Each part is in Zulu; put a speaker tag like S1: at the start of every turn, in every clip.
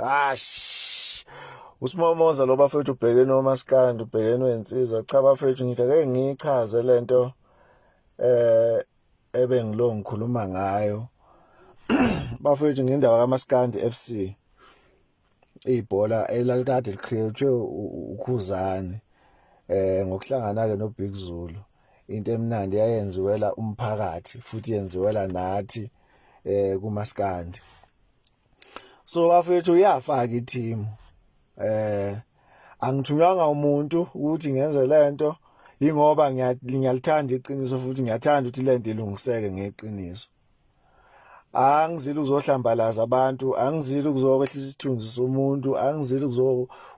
S1: Ash. Usimomoza lo bafethu ubhekene omaskandi ubhekene wensizwa cha bafethu ngithi ake ngiyichaze lento eh ebengilo ngikhuluma ngayo bafethu ngendaba kaMaskandi FC ibhola elalikade licreate uKhuzani eh ngokuhlangana ke noBig Zulu into emnandi yayenziwela umphakathi futhi yenziwela nathi eh kumaskandi so bafethu uyafaka i-team eh angithunywanga umuntu ukuthi ngenze lento ingoba ngiyalithanda iqiniso futhi ngiyathanda ukuthi lento ilungiseke ngeqiniso angizile ukuzohlambalaza abantu angizile ukuzokwehlisa isithunzi somuntu angizile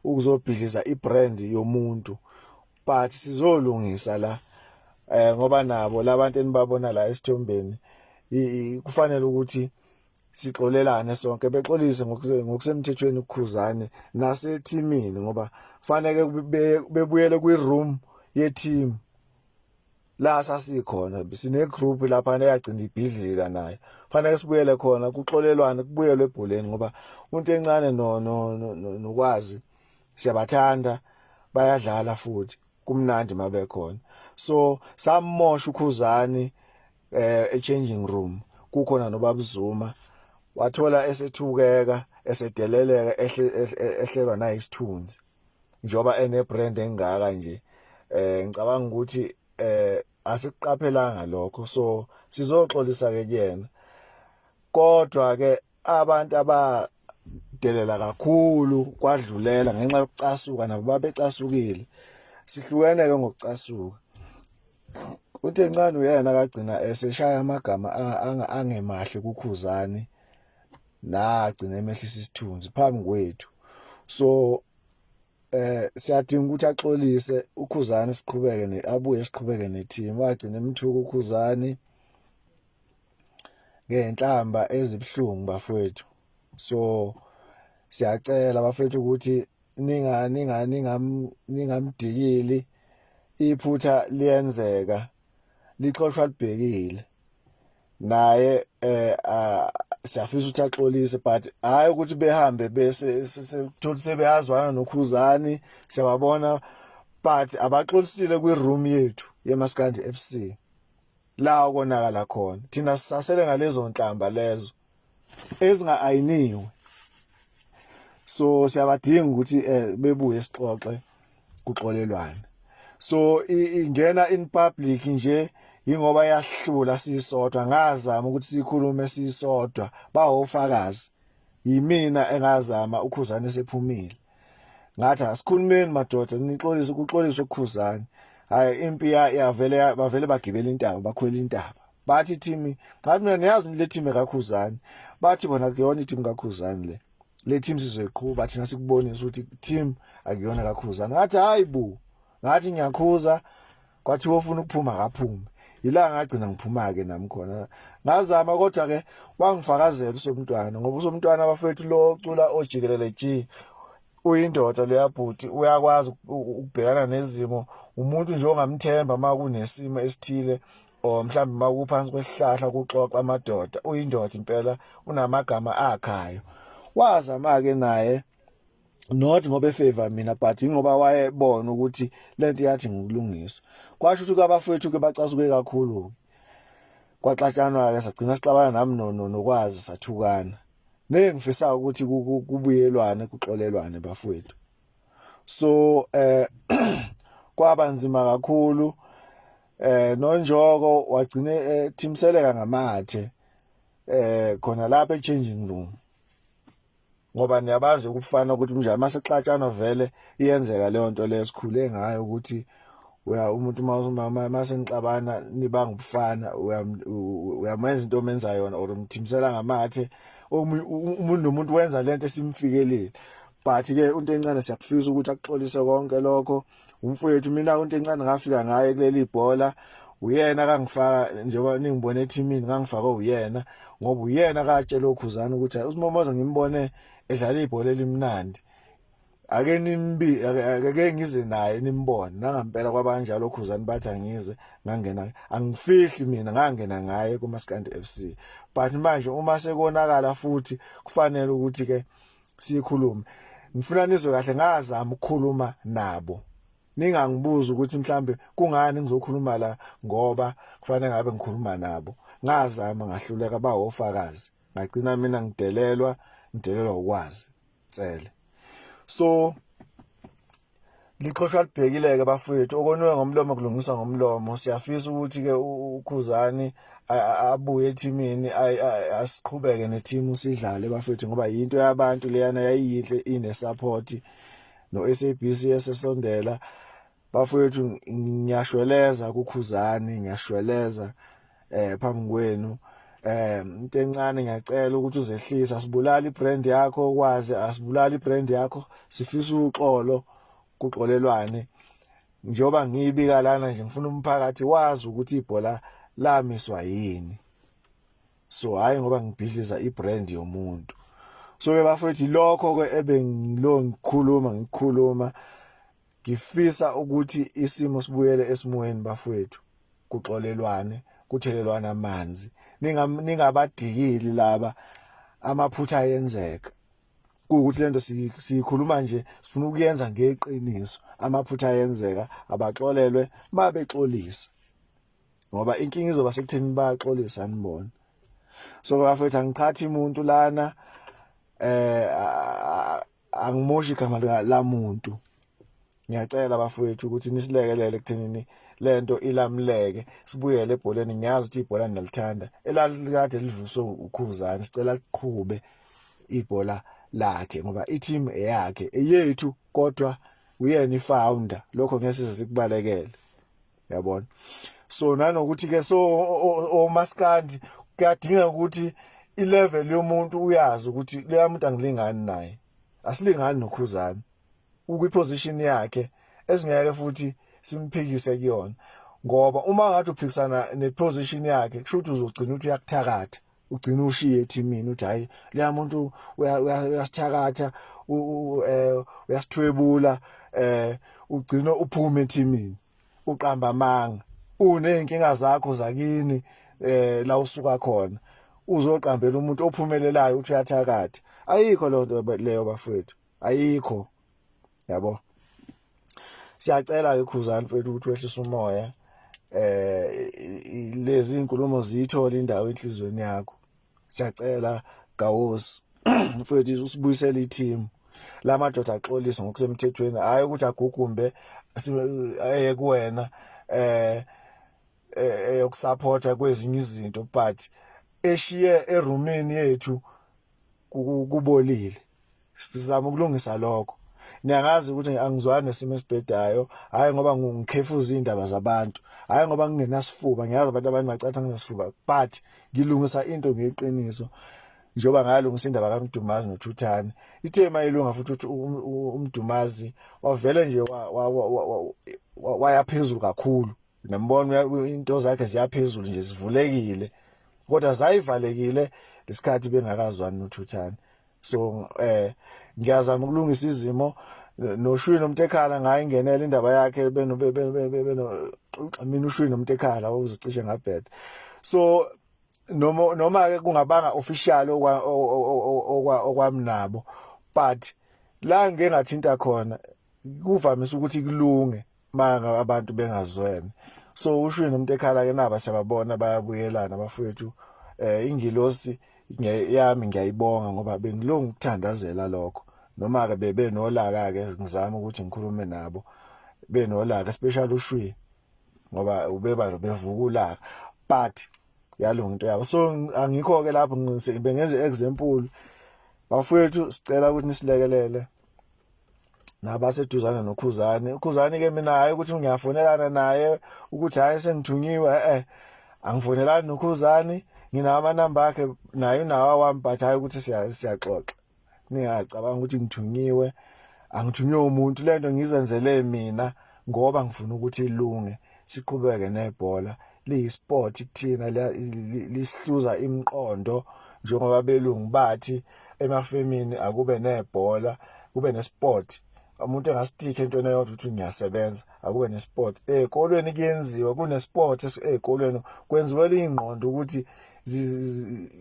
S1: ukuzobhidliza ibrand yomuntu but sizolungisa la eh ngoba nabo labantu enibabona la esithombeni kufanele ukuthi sixolelane sonke bexolise ngokusemthethweni ukukhuzane nasethimini ngoba faneke bebuyele kwi-room ye-team la sasikhona sine group lapha eyagcina ibhidlika nayo fanele sibuyele khona kuxolelwane kubuyelwe ebholeni ngoba umuntu encane no nokwazi siyabathanda bayadlala futhi kumnandi mabekhona so samosha ukhuzani eh e-changing room kukhona nobaba Zuma wathola esethukeka esedeleleka ehlelwa nayisithunzi njengoba ene brand engaka nje eh ngicabanga ukuthi eh asikuqaphelanga lokho so sizoxolisa ke kuyena kodwa ke abantu abadelela kakhulu kwadlulela ngenxa yokucasuka nabo babecasukile sihlukene ke ngokucasuka uthi encane uyena kagcina eseshaya amagama angemahle kukhuzani nagcina emehlisa isithunzi phambi kwethu so eh siyadinga ukuthi axolise ukhuzani siqhubeke ne abuye siqhubeke neteam wagcina emthuka ukhuzani ngenhlamba ezibuhlungu bafowethu so siyacela bafethu ukuthi ninga ninga ningam ningamdikili iphutha liyenzeka lixoshwa libhekile naye eh siyafisa ukuthi axolise but hayi ukuthi behambe bese sesithola sebeyazwana nokhuzani siyababona but abaxolisile kwi room yethu yeMaskandi FC la okonakala khona thina sisasele nalezo nhlamba lezo ezinga-ayiniwe so siyabadinga ukuthi eh bebuye sixoxe kuxolelwane so ingena in public nje ingoba yahlula sisodwa ngazama ukuthi sikhulume sisodwa bawofakazi yimina engazama ukhuzane sephumile ngathi asikhulumeni madoda nixolise kuxoliswe kukhuzane hayi impi yavele bavele bagibela intaba bakhwela intaba bathi team ngathi mina niyazi le team kakhuzane bathi bona kuyona i-team kakhuzane le le team sizoyiqhuba thina sikubonisa ukuthi team akuyona kakhuzane ngathi hayi bo ngathi ngiyakhuza kwathiwa ufuna ukuphuma akaphume yila ngagcina ngiphuma-ke nami khona ngazama kodwa-ke wangifakazela usomntwana ngoba usomntwana abafethu lo ocula ojikelele ji uyindoda loya bhuti uyakwazi ukubhekana nezimo umuntu nje ongamthemba uma kunesimo esithile or mhlawumbe uma kuphansi kwesihlahla kuxoxa amadoda uyindoda impela unamagama akhayo wazama-ke naye not ngoba efavor mina but ingoba wayebona ukuthi lento yathi ngokulungiswa kwasho ukuthi kwabafowethu ke bacasuke kakhulu kwaxatshanwa ke sagcina sixabana nami nokwazi sathukana nengifisa ukuthi kubuyelwane kuxolelwane bafowethu so eh kwaba nzima kakhulu eh nonjoko wagcine ethimseleka ngamathe eh khona lapha e-changing room ngoba niyabazi ukufana ukuthi kunjani mase xatshanwa vele iyenzeka leyo nto leyo sikhule ngayo ukuthi uya umuntu uma mase nixabana nibanga ubufana uyamenza into omenza yona or umthimisela ngamathe umuntu nomuntu wenza lento esimfikelile but ke into encane siyakufisa ukuthi akuxolise konke lokho umfowethu mina into encane ngafika ngaye kuleli bhola uyena kangifaka njengoba ningibone ethimini ngangifakwe uyena ngoba uyena katshela okhuzana ukuthi usimomoza ngimbone edlala ibhola elimnandi ake nimbi ake ngize naye nimbone nangampela kwabanjalo okhuzani bathi angize ngangena angifihli mina ngangena ngaye kumaskandi FC but manje uma sekonakala futhi kufanele ukuthi ke Sikhulume, ngifuna nizwe kahle, ngazama ukukhuluma nabo. Ningangibuza ukuthi mhlambe kungani ngizokhuluma la, ngoba kufanele ngabe ngikhuluma nabo. Ngazama ngahluleka, bawofakazi. Ngagcina mina ngidelelwa, ngidelelwa ukwazi tsele. So lixhoshwa libhekileke bafowethu, okoniwe ngomlomo kulungiswa ngomlomo. Siyafisa ukuthi ke uKhuzani abuye ethimini, asiqhubeke nethimu sidlale bafowethu, ngoba yinto yabantu leyana, yayiyinhle, ine support no SABC esesondela bafowethu. Ngiyashweleza kuKhuzani, ngiyashweleza phambi kwenu. Into encane, ngiyacela ukuthi uzehlise, asibulali ibrand yakho, ukwazi asibulali ibrand yakho. Sifisa uxolo, kuxolelwane. Njengoba ngiyibika lana nje, ngifuna umphakathi wazi ukuthi ibhola lamiswa yini. So hayi ngoba ngibhidliza ibrand yomuntu. So ke bafethu, lokho ke ebengilo ngikhuluma, ngifisa ukuthi isimo sibuyele esimweni bafowethu, kuxolelwane, kuthelelwana amanzi, ningabadikili laba. Amaphutha ayenzeka, kuwukuthi lento siyikhuluma nje sifuna ukuyenza ngeqiniso. Amaphutha ayenzeka, abaxolelwe mabexolisa, ngoba inkinga izoba sekutheni bayaxolisa nibona. So bafethu, angiqhathi umuntu lana, angimoshi igama lamuntu. Ngiyacela bafowethu ukuthi nisilekelele ekuthenini lento ilamuleke, sibuyele ebholeni. Ngiyazi ukuthi ibhola niyalithanda, elalikade livuswe uKhuzani. Sicela liqhube ibhola lakhe, ngoba i-team eyakhe, eyethu, kodwa uyena ifounder. Lokho ngeke size sikubalekele, yabona. So nanokuthi ke, so omaskandi kuyadingeka ukuthi ilevel yomuntu uyazi ukuthi leya muntu angilingani naye, asilingani noKhuzani. Ukwiposition yakhe esingeke futhi simphikise kuyona, ngoba uma ngathi uphikisana neposition yakhe, kusho ukuthi uzogcina ukuthi uyakuthakatha, ugcina ushiye ethimini, uthi hayi, leya muntu uyasithakatha, uyasithwebula, ugcina uphume ethimini, uqamba amanga, uneyinkinga zakho zakini la usuka khona, uzoqambela umuntu ophumelelayo uthi uyathakatha. Ayikho leyo nto leyo bafowethu, ayikho, yabo. Siyacela ke Khuzani mfethu ukuthi wehlise umoya, lezi inkulumo ziyithola indawo enhlizweni yakho. Siyacela Gawosi mfethu, usibuyisele i-team, lamadoda axolise ngokusemthethweni, hayi ukuthi agugumbe eye kuwena eyokusupporta kwezinye izinto, but eshiye erumini yethu kubolile. Sizama ukulungisa lokho. Niyangazi ukuthi angizwani nesimo esibhedayo, hayi ngoba ngikhefuza indaba zabantu, hayi ngoba ngingenasifuba. Ngiyazi abantu abanye bacatha nginesifuba, but ngilungisa into ngeqiniso, njengoba ngayalungisa indaba kaMdumazi noThuthani. Ithe mayilunga futhi ukuthi uMdumazi wavele nje waya phezulu kakhulu, nambona into zakhe ziyaphezulu nje, zivulekile, kodwa zayivalekile lesikhathi bengakazwani noThuthani. So ngiyazama ukulungisa izimo noShwini umuntu ekhala ngaye, ingenela indaba yakhe beno beno mina uShwini umuntu ekhala uzicishe ngabheda. So noma ke kungabanga official okwa okwami nabo, but la ngike ngathinta khona kuvamise ukuthi kulunge manga abantu bengazwene. So uShwini umuntu ekhala ke naba siyababona bayabuyelana bafowethu. Ingilosi yami ngiyayibonga, ngoba bengilunga ukuthandazela lokho, noma ke bebe nolaka ke ngizama ukuthi ngikhulume nabo benolaka, especially uShwi, ngoba ubeba bevuka ulaka, but yalunga into yabo. So angikho ke lapho, bengenze example bafowethu. Sicela ukuthi nisilekelele nabaseduzane noKhuzani. UKhuzani ke mina hayi ukuthi ngiyafonelana naye ukuthi hayi sengithunyiwe, angifonelani noKhuzani. Nginawo amanamba akhe, naye unawo awami, but hayi ukuthi siyaxoxa. Ningacabanga ukuthi ngithunyiwe, angithunywe umuntu. Lento ngizenzele mina ngoba ngifuna ukuthi ilunge, siqhubeke nebhola. Liyisport kuthina, lisihluza imiqondo, njengoba belungu bathi emafemini akube nebhola, kube nesport. Umuntu engastikhe entweni eyodwa ukuthi ngiyasebenza, akube nesport. Ezikolweni kuyenziwa, kunesport ezikolweni, kwenziwela ingqondo ukuthi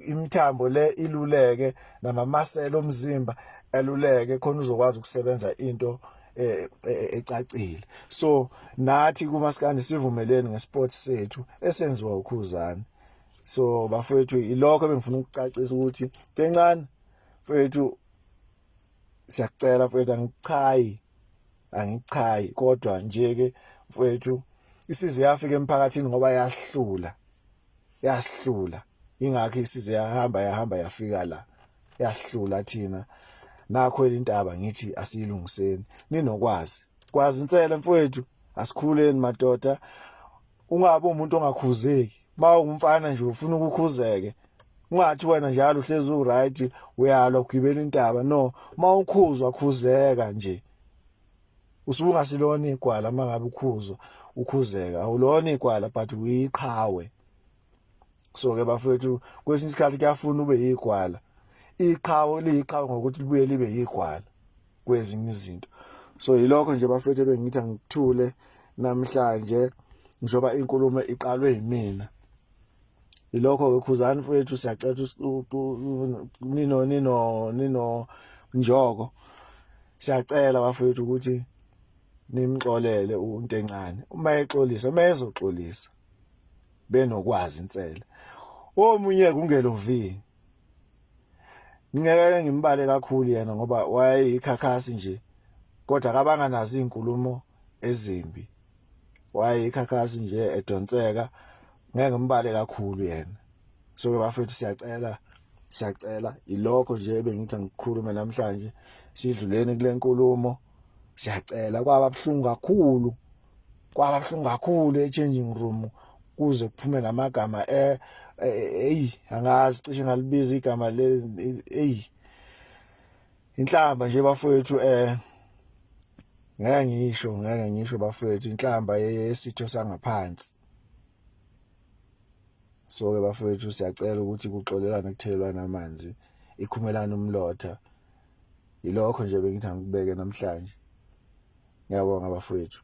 S1: imithambo le iluleke namamasela omzimba. Eluleke khona uzokwazi ukusebenza into eh, eh, ecacile. So nathi kumaskandi sivumelene ngesport sethu esenziwa uKhuzani. So bafowethu, ilokho ebengifuna ukucacisa ukuthi Ntencane mfethu, siyakucela mfethu, angichayi, angichayi, kodwa nje ke mfethu isize yafika emphakathini ngoba yahlula, yasihlula, ingakho isize yahamba, yahamba yafika la, yahlula thina. Nakho intaba ngithi asiyilungiseni ninokwazi kwazi insele mfowethu, asikhuleni madoda. Ungabe umuntu ongakhuzeki mawungumfana nje ufuna ukukhuzeke, ungathi wena njalo uhlezi uright, uyalwa, ugibela intaba. No, mawukhuzwa khuzeka nje, usuke ungasilona igwala. Mangabe ukhuzwa ukhuzeka, awulona igwala but uyiqhawe. So ke bafethu, kwesinye isikhathi kuyafuna ube yigwala. Iqhawe liyiqhawe ngokuthi libuye libe yigwala kwezinye izinto. So yilokho nje bafethu ebengithi angikuthule namhlanje njengoba inkulumo iqalwe yimina. Yilokho ke, Khuzani mfethu, siyacela nino Njoko, siyacela bafethu ukuthi nimxolele uNtencane uma exolisa, uma ezoxolisa benokwazi insele. Omunye kungelo V, ngingeke ngimbale kakhulu yena ngoba wayeyikhakhasi nje, kodwa akabanga nazo izinkulumo ezimbi, wayeyikhakhasi nje edonseka, ngeke ngimbale kakhulu yena. So ke bafethu, siyacela, siyacela, ilokho nje ebengithi angikhulume namhlanje. Sidluleni kule nkulumo, siyacela. Kwaba buhlungu kakhulu, kwaba buhlungu kakhulu e-changing room, kuze kuphume namagama eyi, angazi, cishe ngalibiza igama le, eyi, inhlamba nje bafowethu. Ngeke ngisho, ngeke ngisho bafowethu, inhlamba yesitho sangaphansi. So ke bafowethu, siyacela ukuthi kuxolelane, kuthelelwane amanzi, ikhumelana umlotha. Yilokho nje bengithi angikubeke namhlanje. Ngiyabonga bafowethu.